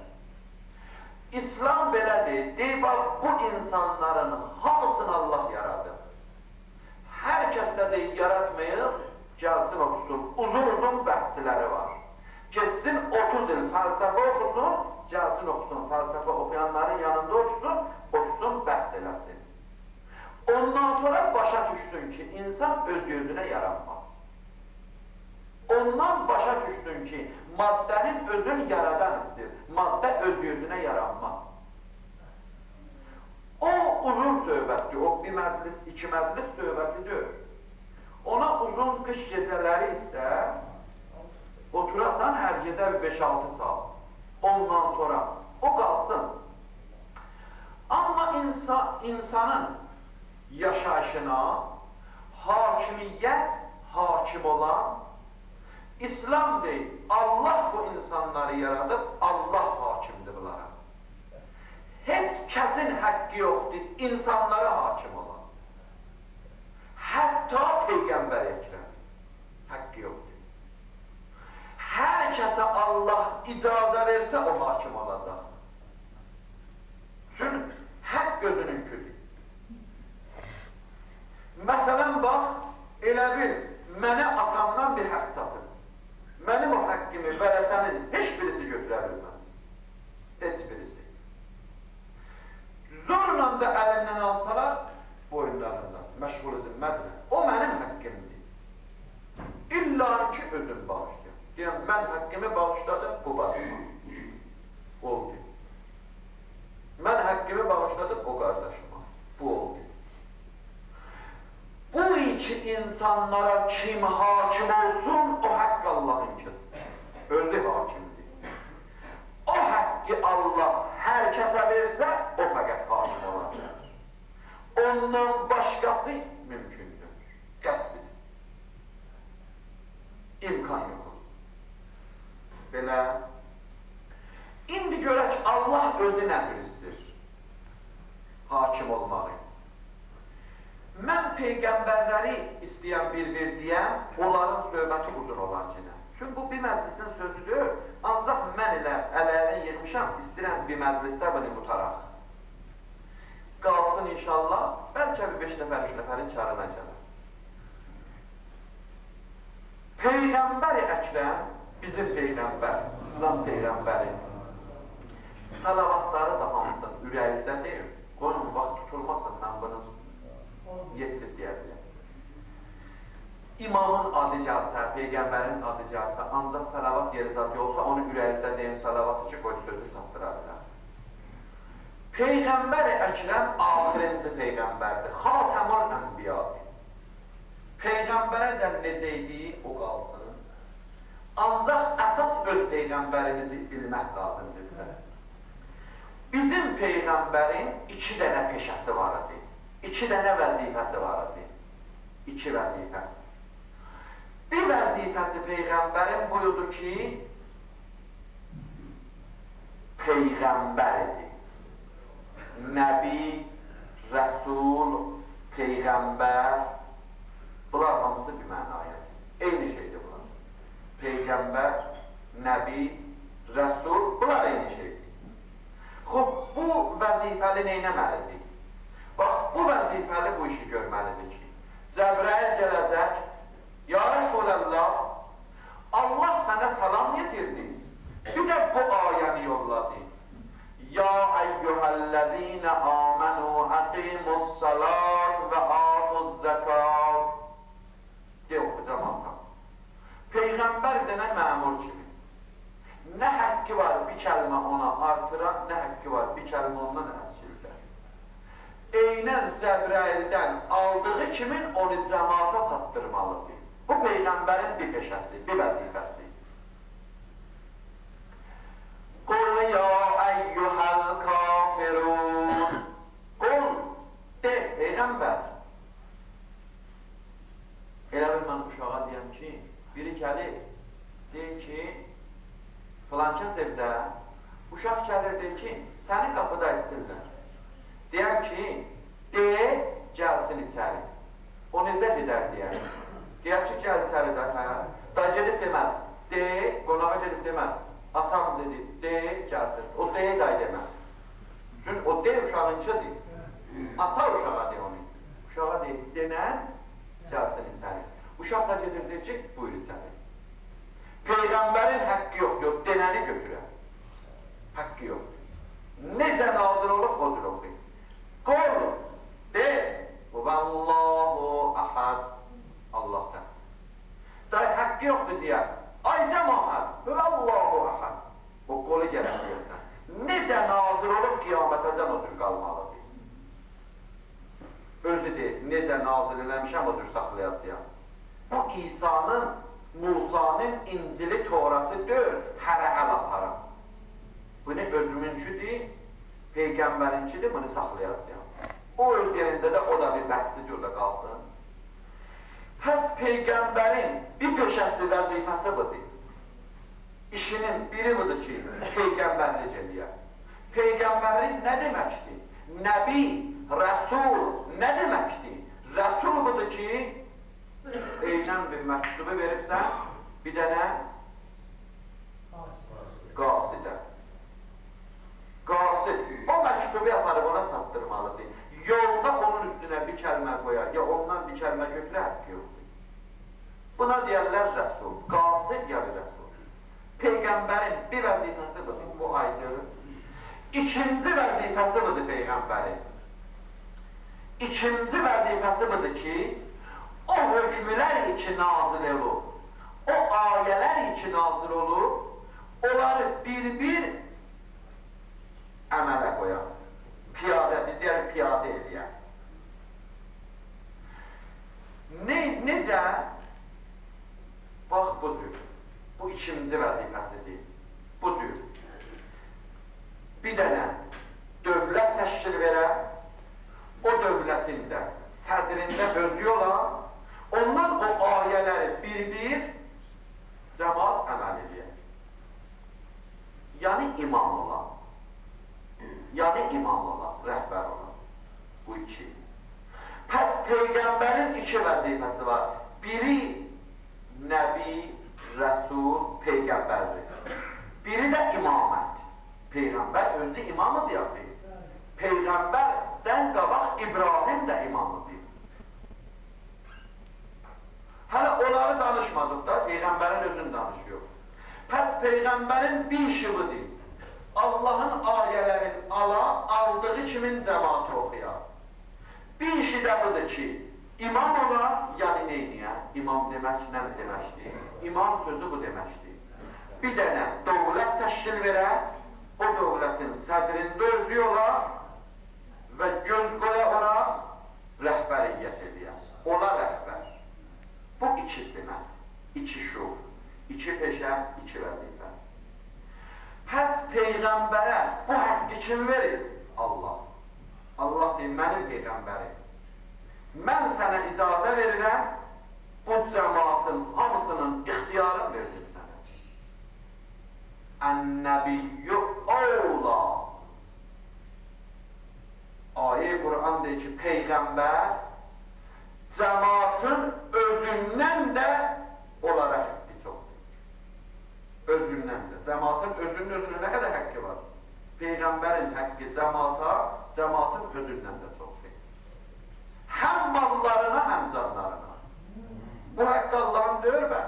İslam belədir, deyir, bax, bu insanların hamısını Allah yaradır. Hər kəs də deyir, yaratmayıb, gəlsin oxusun, uzun-uzun bəhsləri var. Getsin 30 il fəlsəfə oxusun, gəlsin oxusun, fəlsəfə oxuyanların yanında oxusun, oxusun, bəhs eləsin. Ondan sonra başa düşsün ki, insan öz gözünə yaranmaz. Ondan başa düşsün ki, maddənin özünü yaradan istəyir. Maddə öz gözünə yaranmaz. O uzun söhbətdir, o bir məclis, iki məclis söhbətidir. Ona uzun qış gecələri isə oturasan hər gecə 5-6 saat. Ondan sonra o qalsın. Amma insanın yaşayışına hakimiyyət hakim olan İslam deyil, Allah bu insanları yaradıb, Allah hakimdir bunlara. Heç kəsin həqqi yoxdur, insanlara hakim olan. Hətta Peyğəmbər Əkrəm həqqi yoxdur. Hər kəsə Allah icazə versə, o hakim olacaq. Çünki haqq özününküdür. Məsələn, bax, elə bil, mənə atamdan bir haqq çatır. Mənim o haqqımı vərəsənin heç birisi götürə bilməz. Heç birisi. Zorla da əlindən alsalar, boyunlarından, məşğul zimmədirlər. O mənim haqqımdır. İlla ki, özüm bağışlayam. Deyəm, mən haqqımı bağışladım, bu bacıma. Oldu. Mən haqqımı bağışladım, o qardaşıma. Bu oldu. Bu iki insanlara kim hakim olsun, o haqq Allah'ınkidir. Özü hakimdir. O haqqı Allah hər kəsə versə, o fəqət hakim ola bilər. Ondan başqası mümkündür. Qəsbidir. İmkan yox. Belə. İndi görək Allah özü nə tür istəyir? Hakim olmağı. Mən peyğəmbərləri istəyən bir-bir deyəm, onların söhbəti uzun olar yenə. Çünki bu bir məclisin sözüdür, ancaq mən elə ələyini yığmışam, istəyirəm bir məclisdə bunu qutaraq. Qalsın inşallah, bəlkə bir 5 nəfər, 3 nəfərin karına gələr. Peyğəmbər-i Əkrəm, bizim peyğəmbər, İslam peyğəmbəri, salavatları da hamısının ürəyində deyil, qoyun, vaxt tutulmasın, mən bunu yetirib deyə biləm. İmamın adı gəlsə, Peyğəmbərin adı gəlsə, ancaq səlavat yeri zat olsa, onu ürəyinizdə deyin səlavatı ki, qoy sözü çatdıra bilər. Peyğəmbər-i Əkrəm axirinci Peyğəmbərdir. Xatəmul Ənbiyadır. Peyğəmbərəcən necə idi, o qalsın. Ancaq əsas öz Peyğəmbərimizi bilmək lazımdır bizə. Bizim Peyğəmbərin 2 dənə peşəsi var idi. 2 dənə vəzifəsi var idi. 2 vəzifə. Bir vəzifəsi Peyğəmbərin buyurdu ki, Peyğəmbər idi. Nəbi, Rəsul, Peyğəmbər, bunlar hamısı bir mənaya. Eyni şeydir bunlar. Peyğəmbər, Nəbi, Rəsul, bunlar eyni şeydir. Xub, bu vəzifəli neynəməlidir? Bax, bu vəzifəli bu işi görməlidir ki, Cəbrail gələcək, Ya Rəsulallah, Allah sənə salam yetirdi, bir də bu ayəni yolladı. Ya əyyuhəl-ləzīnə əmənu əqimus-salat və atuz-zəkat. De, oxu cəmaata. Peyğəmbər dənə məmur kimi. Nə həqqi var bir kəlmə ona artıra, nə həqqi var bir kəlmə ondan əskildə. Eynən Cəbraildən aldığı kimin onu cəmaata çatdırmalıdır. Bu Peyğəmbərin bir peşəsi, bir vəzifəsi. Qul ya əyyuhəl kafirun. Qul, de, Peyğəmbər. Elə bil mən uşağa deyəm ki, biri gəlir, deyir ki, filankəs evdə, uşaq gəlir, deyir ki, səni qapıda istirlər. Deyəm ki, de, gəlsin içəri. O necə gedər deyər? Deyər ki, gəl içəri də, hə? Da gedib deməz. De, qonağa gedib deməz. Atam dedi, de, gəlsin. O de, day deməz. Çünki o de uşağınçıdır. Ata uşağa de onu. Uşağa deyir, denən, gəlsin içəri. Uşaq da gedir, deyir ki, buyur içəri. Peyğəmbərin həqqi yoxdur, denəni götürər. Həqqi yoxdur. Necə nazil olub, o cür oxuyur. Qul, de, Vallahu əhəd, Allahdan. Day həqqi yoxdur deyər. Ay cəmaət, Vallahu əhəd. O qolu gələn deyərsən. Necə nazil olub, qiyamətəcən o cür qalmalıdır. Özü deyir, necə nazil eləmişəm, o cür saxlayacağam. Bu İsa'nın, Musanın İncili, Toratı deyil, hərə əl aparam. Bunu özümünküdür, Peyğəmbərinkidir, bunu saxlayacağam. O öz yerində də o da bir bəhsidir, orada qalsın. Pəs Peyğəmbərin bir peşəsi, vəzifəsi budur. İşinin biri budur ki, Peyğəmbərlik eləyər. Peyğəmbərlik nə deməkdir? Nəbi, Rəsul nə deməkdir? Rəsul budur ki, eynən bir məktubu veribsən, bir dənə qasidə. Qasid, o məktubu aparıb ona çatdırmalıdır. Yolda onun üstünə bir kəlmə qoyar, ya ondan bir kəlmə götürər, həqqi yoxdur. Buna deyərlər Rəsul, qasid ya bir Rəsul. Peyğəmbərin bir vəzifəsi budur, bu aydın. İkinci vəzifəsi budur Peyğəmbərin. İkinci vəzifəsi budur ki, o hökmülər ki nazil olub, o ayələr ki nazil olub, onları bir-bir əmələ qoyar. Piyadə, biz deyərik piyadə eləyər. Necə? Bax bu cür. Bu ikinci vəzifəsidir. Bu cür. Bir dənə dövlət təşkil verər, o dövlətin də sədrində özü olar, ondan o ayələri bir-bir cəmaat əməl eləyər. Yəni imam olar. Yəni imam olar, rəhbər olar. Bu iki. Pəs Peyğəmbərin iki vəzifəsi var. Biri Nəbi, Rəsul, Peyğəmbərdir. Biri də imamət. Peyğəmbər özü imamıdır ya. Peyğəmbərdən qabaq İbrahim də imamıdır. Hələ onları danışmadıq da, Peyğəmbərin özünü danışıyor. Pəs Peyğəmbərin bir işi budur. Allahın ayələrin aldığı kimin cəmaatı oxuyar. Bir işi də budur ki, imam olar, yəni neyniyə? İmam demək nə deməkdir? İmam sözü bu deməkdir. Bir dənə dövlət təşkil verə, o dövlətin sədrində özü ola və göz qoya ora rəhbəriyyət eləyə. Ola rəhbər. Bu iki simət, iki şuur, iki peşə, iki vəzifə. Pəs Peyğəmbərə bu haqqı kim verir? Allah. Allah deyir, mənim Peyğəmbərim. Mən sənə icazə verirəm, bu cəmaatın hamısının ixtiyarını verdim sənə. Ən-nəbiyyü əvla. Ayə-i Quran deyir ki, Peyğəmbər cəmaatın özündən də onlara həqqi çoxdur. Özündən də. Cəmaatın özünün özünə nə qədər həqqi var? Peyğəmbərin həqqi cəmaata, cəmaatın özündən də çoxdur. Həm mallarına, həm canlarına. Bu haqqı Allahın deyir bə.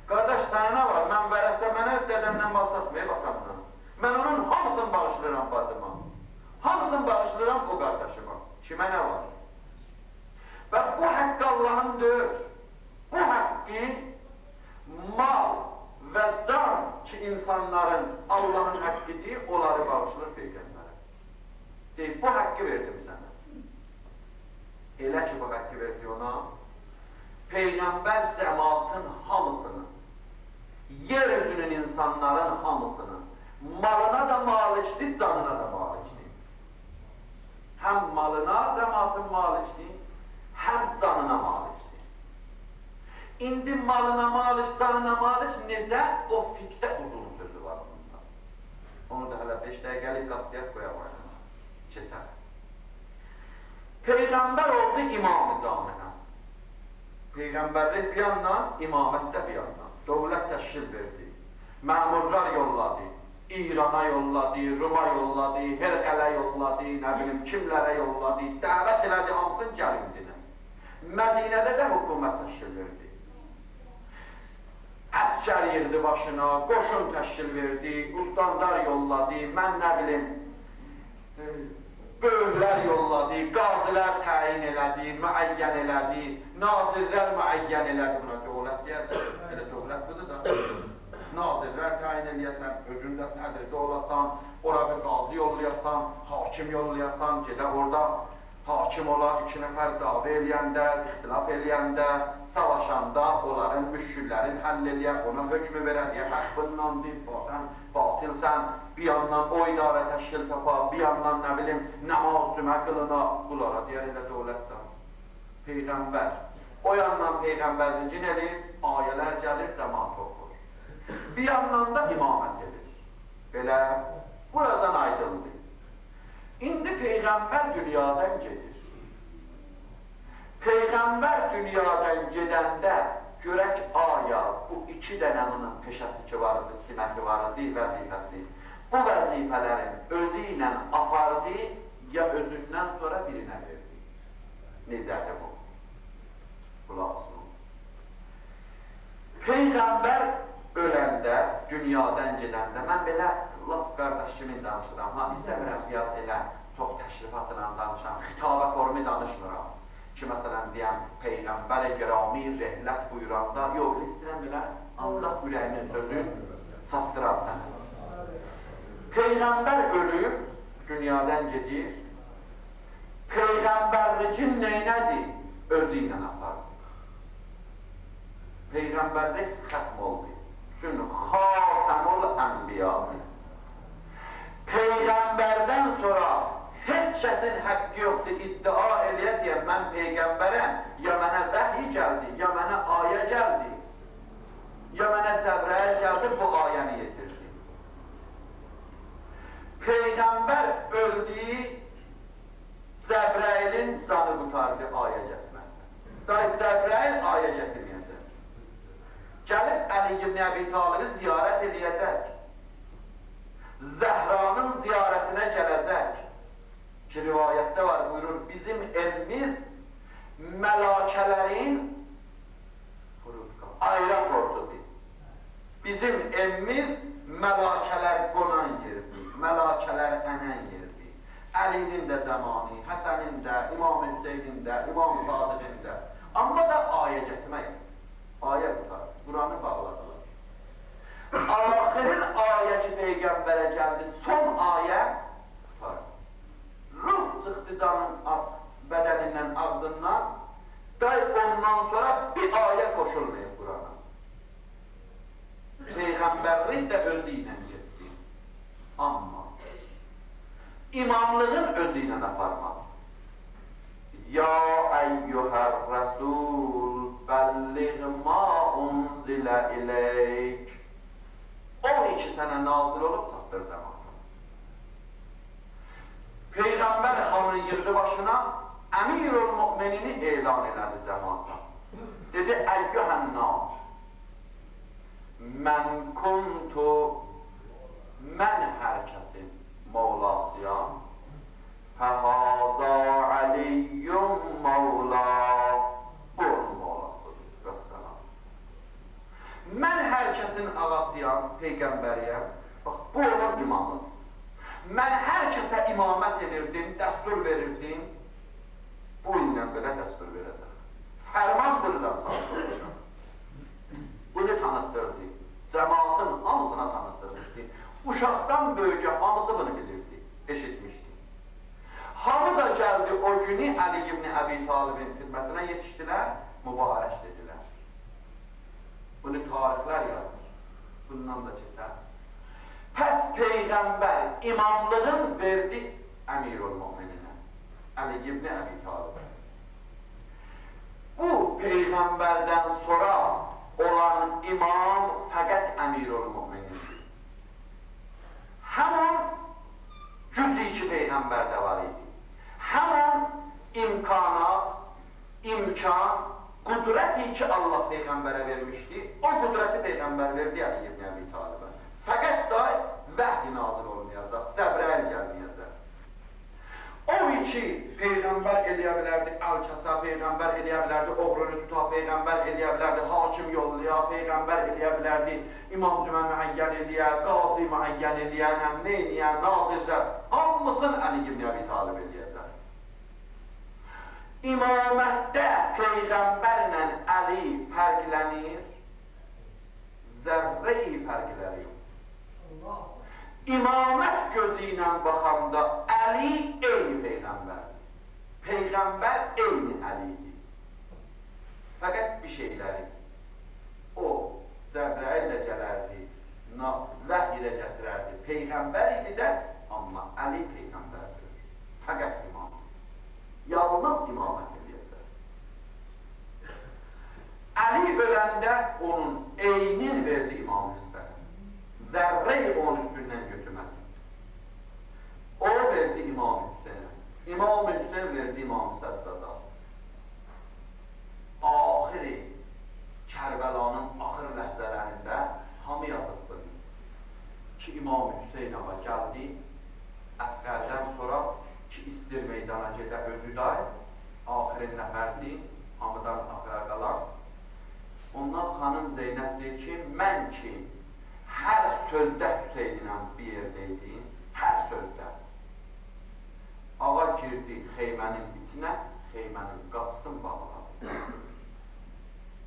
Qardaş, sənə nə var? Mən vərəsə mənə dədəmdən mal çatmayıb atamdan. Mən onun hamısını bağışlayıram bacıma. Hamısını bağışlayıram o qardaşıma. Kimə nə var? Və bu haqqı Allahın deyir. Bu haqqı mal və can ki, insanların Allahın haqqıdır, onları bağışlayır Peyğəmbərə. Deyir, bu haqqı verdim sənə. Elə ki, bu haqqı verdi ona, Peyğəmbər cəmaatın hamısını, yer üzünün insanların hamısını, malına da malikdir, canına da malikdir. Həm malına cəmaatın malikdir, həm canına malikdir. İndi malına malik, canına malik necə? O fiqhdə uzun sözü var onunda. Onu da hələ 5 dəqiqəlik qatlayaq qoyaq oraya. Keçər. Peyğəmbər oldu imam-ı camiə. Peyğəmbərlik bir yandan, imamət də bir yandan. Dövlət təşkil verdi, məmurlar yolladı, İrana yolladı, Ruma yolladı, Herqələ yolladı, nə bilim kimlərə yolladı, dəvət elədi hamısını gəlin dinə. Mədinədə də hökumət təşkil verdi. Əsgər yığdı başına, qoşun təşkil verdi, ustandar yolladı, mən nə bilim, böyüklər yolladı, qazilər təyin elədi, müəyyən elədi, nazirlər müəyyən elədi. Buna dövlət deyərsən, elə dövlət budur da. Nazirlər təyin eləyəsən, özündə sədrdə olasan, ora bir qazi yollayasan, hakim yollayasan, gedə orada hakim ola, 2 nəfər dava eləyəndə, ixtilaf eləyəndə, savaşanda onların müşküllərini həll eləyə, ona hökmü verə, deyə haqq bundandır, batilsən, bir yandan o idarə təşkil tapa, bir yandan nə bilim, namaz cümə qılına, bunlara deyər elə dövlət də. Peyğəmbər, o yandan peyğəmbərlicin eləyir, ayələr gəlir, cəmaat oxur. Bir yandan da imamət edir. Belə, buradan aydındır. İndi Peyğəmbər dünyadan gedir. Peyğəmbər dünyadan gedəndə görək aya, bu 2 dənə peşəsi ki var idi, siməti var idi, vəzifəsi. Bu vəzifələrin özü ilə apardı, ya özündən sonra birinə verdi. Necədir bu? Qulaq asın. Peyğəmbər öləndə, dünyadan gedəndə, mən belə lap qardaş kimi danışıram, ha, istəmirəm biraz elə çox təşrifatla danışam, xitabə formi danışmıram. Ki, məsələn, deyəm, Peyğəmbər-i Gərami rəhlət buyuranda, yox, istəyirəm belə, ancaq ürəyimin sözü çatdıram sənə. Peyğəmbər ölür, dünyadan gedir, Peyğəmbərlikin neynədir? Özü ilə apardı. Peyğəmbərlik xətm oldu. Çünki xatəmul ənbiyadır. Peyğəmbərdən sonra heç kəsin həqqi yoxdur iddia eləyə deyə mən peyğəmbərəm, ya mənə vəhiy gəldi, ya mənə ayə gəldi, ya mənə Cəbrəil gəldi, bu ayəni yetirdi. Peyğəmbər öldü, Cəbrəilin canı qurtardı ayə gətirməkdə. Day Cəbrəil ayə gətirməyəcək. Gəlib Əli ibn Əbi Talibi ziyarət eləyəcək. Zəhranın ziyarətinə gələcək. Ki, rivayətdə var, buyurur, bizim elmiz məlakələrin aeroportudur. Bizim elmiz məlakələr qonan yerdir, məlakələr ənən yerdir. Əlinin də zamanı, Həsənin də, İmam Hüseynin də, İmam Sadiqin də. Amma da ayə gətirmək. Ondan sonra bir ayə qoşulmayıb Qurana. Peyğəmbərlik də özü ilə getdi. Amma imamlığın özü ilə aparmadı. Ya əyyuhər rəsul, bəlliğ ma unzilə ileyk. 12 sənə nazil olub çatdır cəmaata. Peyğəmbər hamını yığdı başına, Əmirül Müminini elan elədi cəmaata. Dedi, əyyuhən-nas, mən kuntu, mən hər kəsin mövlasıyam, fəhazə Aliyyun mövla, bu onun mövlasıdır, vəssalam. Mən hər kəsin ağasıyam, peyğəmbəriyəm, bax, bu onun imamıdır. Mən hər kəsə imamət edirdim, dəstur verirdim, bu gündən belə dəstur verəcək. Fərman buradan sadır olacaq. Bunu tanıtdırdı. Cəmaatın hamısına tanıtdırmışdı. Uşaqdan böyükə hamısı bunu bilirdi, eşitmişdi. Hamı da gəldi o günü Əli ibn Əbi Talibin xidmətinə yetişdilər, mübarək dedilər. Bunu tarixlər yazır. Bundan da keçər. Pəs Peyğəmbər imamlığın verdi Əmirül Mümininə, Əli ibn Əbi Talibə. Bu Peyğəmbərdən sonra olan imam fəqət Əmirül Müminindir. Həmin gücü ki Peyğəmbərdə var idi. Həmin imkanat, imkan, qüdrəti ki Allah Peyğəmbərə vermişdi, o qüdrəti Peyğəmbər verdi Əli ibn Əbi Talibə. Fəqət da vəhy nazil olmayacaq, Cəbrail gəlməyəcək. O ki, Peyğəmbər eləyə bilərdi əl kəsə, Peyğəmbər eləyə bilərdi oğrunu tuta, Peyğəmbər eləyə bilərdi hakim yollaya, Peyğəmbər eləyə bilərdi İmam Cümə müəyyən eləyə, qazi müəyyən eləyə, nə eləyə, nazirlər, hamısını Əli ibn Əbi Talib eləyəcək. İmamətdə Peyğəmbərlə Əli fərqlənir, zərrə-i fərqləri yox. İmamət gözü ilə baxanda Əli eyni Peyğəmbərdir. Peyğəmbər eyni Əli idi. Fəqət bir şeyləri, o Cəbrail ilə gələrdi, vəhy ilə gətirərdi. Peyğəmbər idi də, amma Əli Peyğəmbərdir. Fəqət imamdır. Yalnız imamət eləyəcək. Əli öləndə onun eynin verdi İmam Hüseynə. Zərrəyi onun üstündən götürmədi. O verdi İmam Hüseynə. İmam Hüseyn verdi İmam Səccada. Axiri, Kərbəlanın axır ləhzələrində hamı yazıb bunu. Ki İmam Hüseyn ağa gəldi, Əsqərdən sonra ki istir meydana gedə özü day, axirin nəfərdi, hamıdan axıra qalan. Ondan xanım Zeynəb deyir ki, mən ki, hər sözdə Hüseynlə bir yerdə idim, hər sözdə. Ağa girdi xeymənin içinə, xeymənin qapısını bağladı.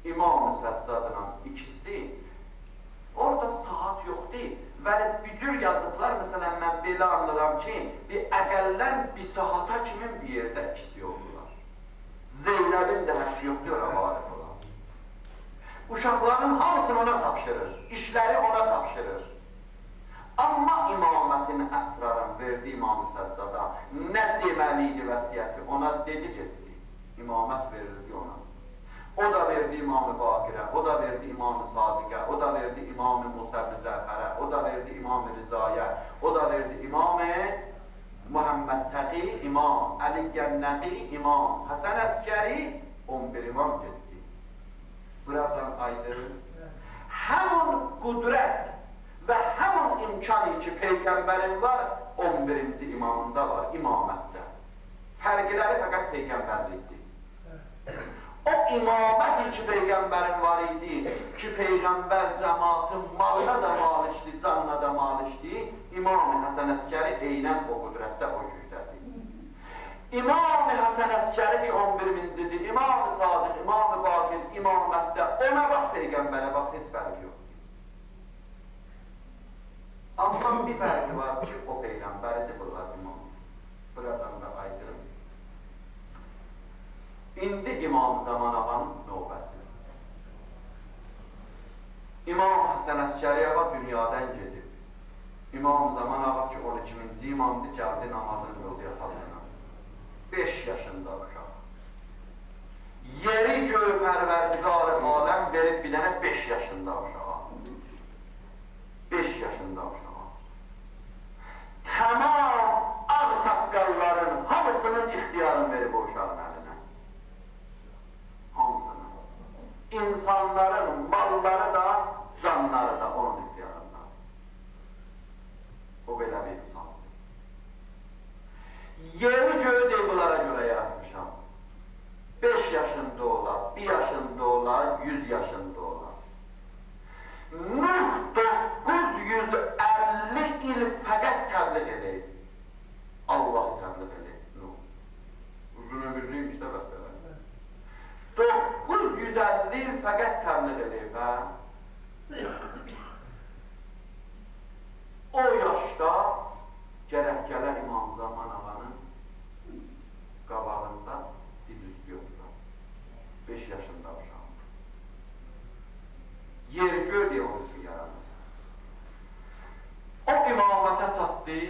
İmam-ı Səccadla ikisi, orada saat yox deyil, vəli bir cür yazıblar, məsələn, mən belə anlayıram ki, bir əqəllən bir saata kimi bir yerdə ikisi oldular. Zeynəbin də həqqi yoxdur, ora varif olan. Uşaqların hamısını ona tapşırır, işləri ona tapşırır. Amma imamətin əsrarın verdi İmam-ı Səccada, nə deməli idi vəsiyyəti, ona dedi getdi, imamət verildi ona. O da verdi İmam-ı Bakirə, o da verdi İmam-ı Sadiqə, o da verdi İmam-ı Musa ibn Cəfərə, o da verdi İmam-ı Rizaya, o da verdi İmam-ı Muhammed Təqi, İmam Əli Gənnəqi, İmam Həsən Əskəri, 11 imam getdi. Buradan aydın. Həmin qüdrət və həmin imkanı ki Peyğəmbərin var, 11-ci imamında var, imamətdə. Fərqləri fəqət Peyğəmbərlikdir. O imamət ki Peyğəmbərin var idi, ki Peyğəmbər cəmaatın malına da malişdi, canına da malişdi, İmam-ı Həsən Əskəri eynən o qüdrətdə, o gücdədir. İmam-ı Həsən Əskəri ki 11-cidir, İmam-ı Sadiq, İmam-ı Bakir imamətdə, ona bax Peyğəmbərə bax, heç fərqi yoxdur. Amma bir fərqi var ki, o Peyğəmbəridir, bunlar imam. Buradan da aydın. İndi İmam Zaman ağanın nə Əsgəri ağa dünyadan gedib. İmam Zaman ağa ki, 12-ci imamdır, gəldi namazını qıldı atasına. 5 yaşında uşaq. Yeri göy pərverdigar-ı aləm verib bir dənə 5 yaşında uşağa. 5 yaşında uşağa. Tamam ağsaqqalların hamısının ixtiyarını verib o uşağın əlinə. Hamısını. İnsanların malları da, canları da onun ixtiyarında. O belə bir insandır. Yeri göyü deyib bunlara görə yaratmışam. 5 yaşında olar, 1 yaşında olar, 100 yaşında olar. Nuh 950 il fəqət təbliğ edib. Allah təbliğ edib Nuh. Uzun ömürlüymüş də bəs belə. 950 il fəqət təbliğ edib, hə? O yaşda gərək gələr İmam Zaman ağanın qabağında diz üstü yoxdur. 5 yaşında uşaq. Yer göy deyə onun üçün yaranır. O imamətə çatdı.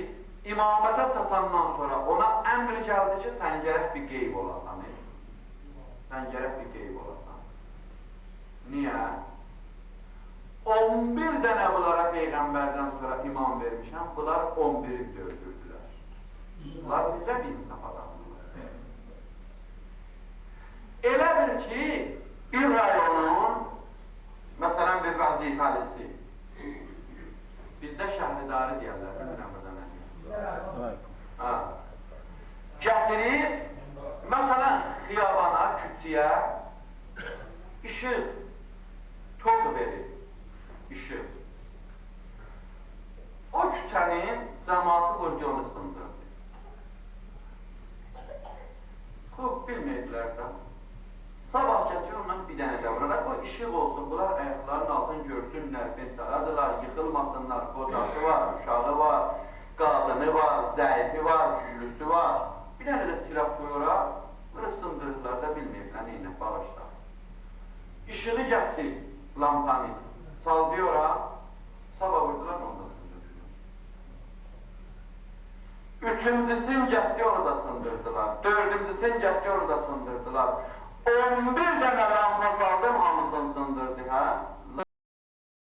İmamətə çatandan sonra ona əmr gəldi ki, sən gərək bir qeyb olasan. Sən gərək bir qeyb olasan. Niyə? 11 dənə bunlara Peyğəmbərdən sonra imam vermişəm, bunlar 11-i də öldürdülər. Bunlar necə bir insaf adamdırlar. Elə bil ki, bir rayonun, məsələn bir vəzifəlisi, bizdə şəhridarı deyərlər, bilmirəm burada nə deyərlər. Gətirib, məsələn, xiyabana, küçüyə işıq, toq verir. İşıq. O küçənin cəmaatı vurdu, onu sındırdı. Xub, bilməyiblər də. Sabah gətirir ondan bir dənə də vuraraq, o işıq olsun, bunlar ayaqlarının altını görsünlər, beçaradırlar, yıxılmasınlar, qocası var, uşağı var, qadını var, zəifi var, güclüsü var. Bir dənə də çıraq qoyur ora, vurub sındırıblar da bilməyiblər, neyinə, bağışlar. İşığı gətirdi, lampanı. Saldı ora, sabah vurdular, onu da sındırdılar. Üçüncüsün gətirdi, onu da sındırdılar. Dördüncüsün gətirdi, onu da sındırdılar. 11 dənə lampa saldım, hamısını sındırdı, hə?